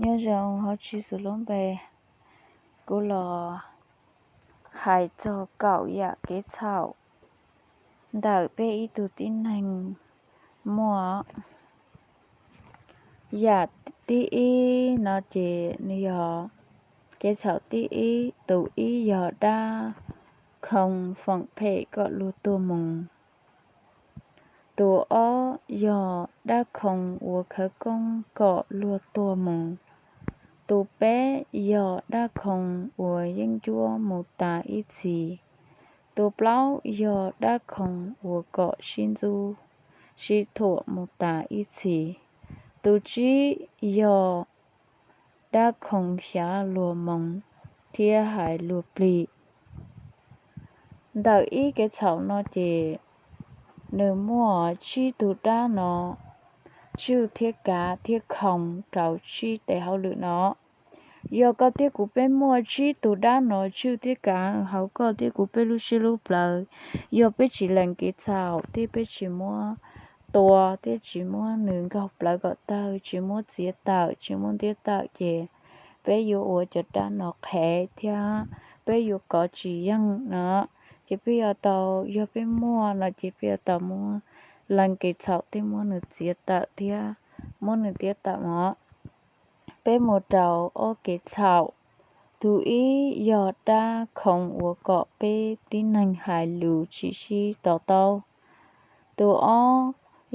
Nyob zoo hauv tsib xus lub npe, kuv los hais txog kaum yam kev txhaum ntawm peb ib tug tib neeg muaj. Yam tib ib no ces nws yog kev txhaum tib ib, tus ib yog dab khoo foom phem kom luag tuag mus. Tus ob yog dab khoo uas khawv koob kom luag tuag mus. Tus peb yog dab khoo uas yeeb ncuab mus tas ib txhis. Tus plaub yog dab khoo uas kom sib ntxub sib thuam mus tas ib txhis. Tus tsib yog dab khoo xyav luag moo thiab hais luag plig. Ntawm ib kev txhaum no ces nws muaj tsib tug dab no tswj thiab kav thiab khoo rau tsib tes hauj lwm no. Yog koj thiab kuv peb muaj tsib tug dab no tswj thiab kav hauv koj thiab kuv peb lub siab lub plawv, yog peb tsis lees kev txhaum thiab peb tsis muab tua thiab tsis muab nws nkaug plawv kom tawg, tsis muab txiav tawm, tsis muab ntiab tawm ces peb yuav ua cov dab no qhev thiab peb yuav kov tsis yeej no. Ces peb yuav tau, yog peb muaj no ces peb yuav tau muab lees kev txhaum thiab muab nws txiav tawm thiab muab nws ntiab tawm os. Peb mus rau ob kev txhaum. Tus ib yog dab khoo uas kom peb tib neeg hais lus tsis sib to taub. Tus ob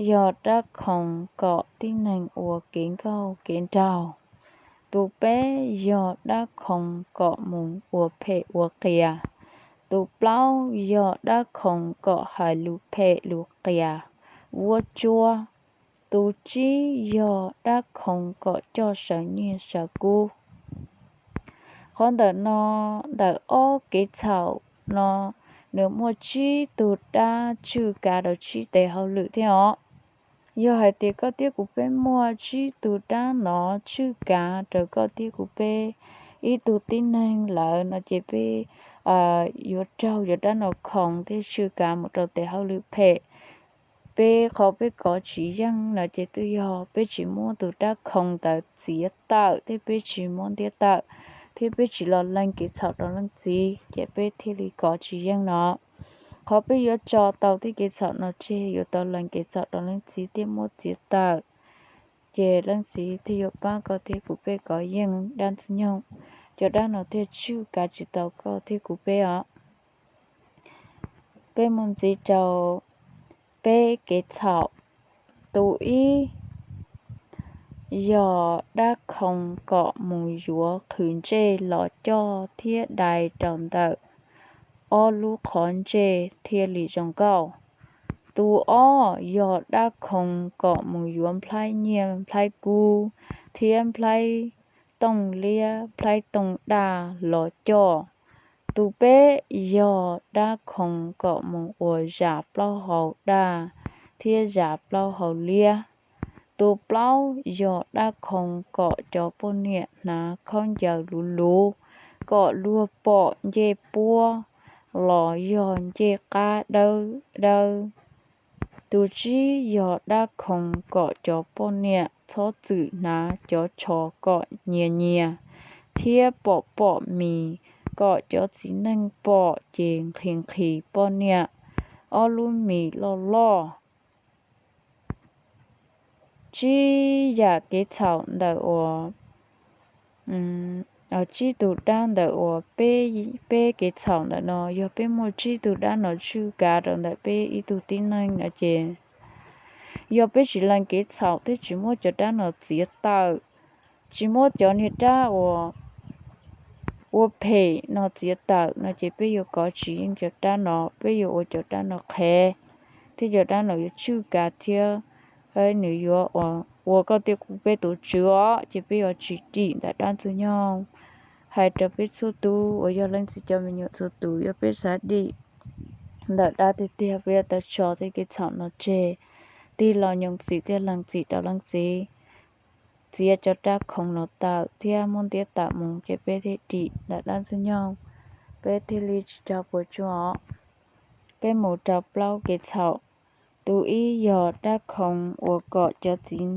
yog dab khoo kom tib neeg ua kev nkauj kev nraug. Tus peb yog dab khoo kom mus ua phem ua qias. Tus plaub yog dab khoo kom hais lus phem lus qias vuab tsuab. Tus tsib yog dab khoo kom coj sawv nyiaj sawv kub. Qhov ntawm no, ntawm ob kev txhaum no, nws muaj tsib tug dab tswj kav rau tsib tes hauj lwm thiab os. Yog hais tias koj thiab kuv peb muaj tsib tug dab no tswj kav rau koj thiab kuv peb ib tug tib neeg lawm no ces peb yuav raug cov dab no khoo thiab tswj kav mus rau tes hauj lwm phem. Peb qhov peb kov tsis yeej no ces twb yog peb tsis muab tus dab khoo ntawd txiav tawm thiab peb tsis muab ntiab tawm, thiab peb tsis los lees kev txhaum rau leej txiv ces peb thiaj li kov tsis yeej no. Qhov peb yuav tso tau tej kev txhaum no tseg, yuav tau lees kev txhaum rau leej txiv thiab muab txiav tawm, ces leej txiv thiaj yuav pab koj thiab kuv peb kov yeej dab ntxwg nyoog. Cov dab no thiaj tswj kav tsis tau koj thiab kuv peb os. Peb mus ntxiv rau peb kev txhaum. Tus ib yog dab khoo kom mus yuav qhwv ntsej los coj thiab dai rau ntawm ob lub qhov ntsej thiaj li zoo nkauj. Tus ob yog dab khoo kom mus yuav nplhaib nyiaj nplhaib kub thiab nplhaib tooj liab nplhaib tooj daj los coj. Tus peb yog dab khoo kom mus ua zas plaub hau daj thiab zas plaub hau liab. Tus plaub yog dab khoo kom cov poj niam hnav khaub ncaws luv luv, kom luag pom ncej puab los yog ncej qab dawb dawb. Tus tsib yog dab khoo kom cov poj niam txhob txwm hnav cov tsho kom nyias nyias thiab pom pom mis, kom cov txiv neej pom ces nqhis nqhis poj niam ob lub mis loj loj. Tsib yam kev txhaum ntawm uas, tsib tug dab ntawm uas peb, peb kev txhaum ntawm no, yog peb muaj tsib tug dab no tswj kav rau ntawm peb ib tug tib neeg no ces, yog peb tsis lees kev txhaum thiab tsis muab cov dab no txiav tawm, tsis muab cov niag dab uas ua phem no txiav tawm no ces peb yuav kov tsis yeej cov dab no, peb yuav ua cov dab no qhev, thiab cov dab no yuav tswj kav thiab nws yuav ua koj thiab kuv peb tus tswv os, ces peb yuav tsis dim ntawm dab ntxwg nyoog. Hais rau peb txhua tus uas yog leej txiv cov me nyuam txhua tus, yog peb xav dim ntawm dab tiag tiag, peb yuav tau tso tej kev txhaum no tseg, tig los nyoos txim thiab lees txim rau leej txiv, txiav cov dab khoo no tawm thiab muab ntiab tawm mus ces peb thiaj dim ntawm dab ntxwg nyoog, peb thiaj li tsis raug puas tsuaj os. Peb mus rau plaub kev txhaum. Tus ib yog dab khoo uas kom cov txiv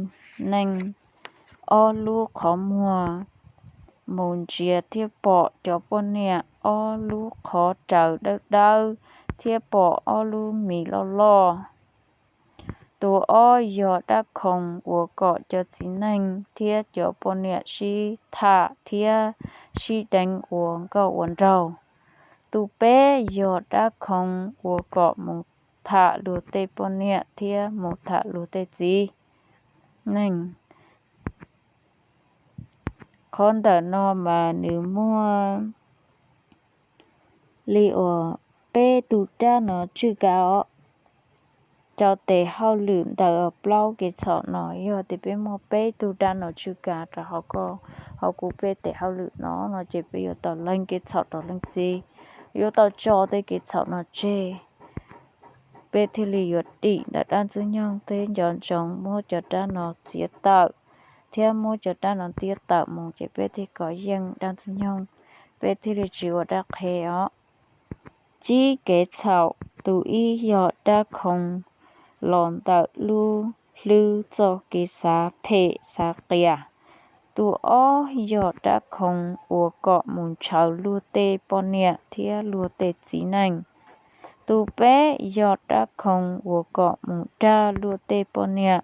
neej ob lub qhov muag mus ntsia thiab pom cov poj niam ob lub qhov raws dawb dawb thiab pom ob lub mis loj loj. Tus ob yog dab khoo uas kom cov txiv neej thiab cov poj niam sib tham thiab sib deev ua nkauj ua nraug. Tus peb yog dab khoo uas kom mus tham luag tej poj niam thiab mus tham luag tej txiv neej. Qhov ntawm no mas nws muaj li uas peb tug dab no tswj kav os. Cov tes hauj lwm ntawm plaub kev txhaum no yog tias peb muaj peb tug dab no tswj kav rau hauv kuv peb tes hauj lwm no no ces peb yuav tau leej kev txhaum rau leej txiv, yuav tau tso tej kev txhaum no tseg. Peb thiaj li yuav dim ntawm dab ntxwg nyoog thiab nco ntsoov muab cov dab no txiav tawm thiab muab cov dab no ntiab tawm mus ces peb thiaj kov yeej dab ntxwg nyoog, peb thiaj li tsis ua dab qhev os. Tsib kev txhaum, tus ib yog dab khoo los ntawm lub hlwb txoj kev xav phem xav qias. Tus ob yog dab khoo uas kom mus ntshaw luag tej poj niam thiab luag tej txiv neej. Tus peb yog dab khoo uas kom mus dag luag tej poj niam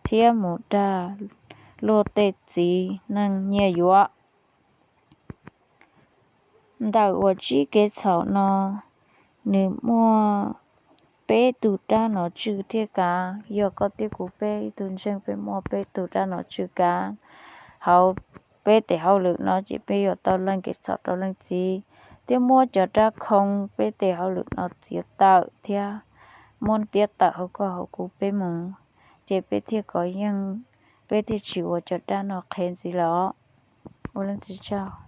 thiab mus dag luag tej txiv neej nyiaj yuav. Ntawm uas tsib kev txhaum no, nws muaj peb tug dab no tswj thiab kav. Yog koj thiab kuv peb ib tug ntseeg peb muaj peb tug dab no tswj kav hauv peb tes hauj lwm no ces peb yuav tau leej kev txhaum rau leej txiv, thiab muab cov dab khoo peb tes hauj lwm no txiav tawm thiab muab ntiab tawm hauv koj hauv kuv peb mus, ces peb thiaj kov yeej, peb thiaj tsis ua cov dab no qhev ntxiv lawm os. Ua leej txiv tsaug.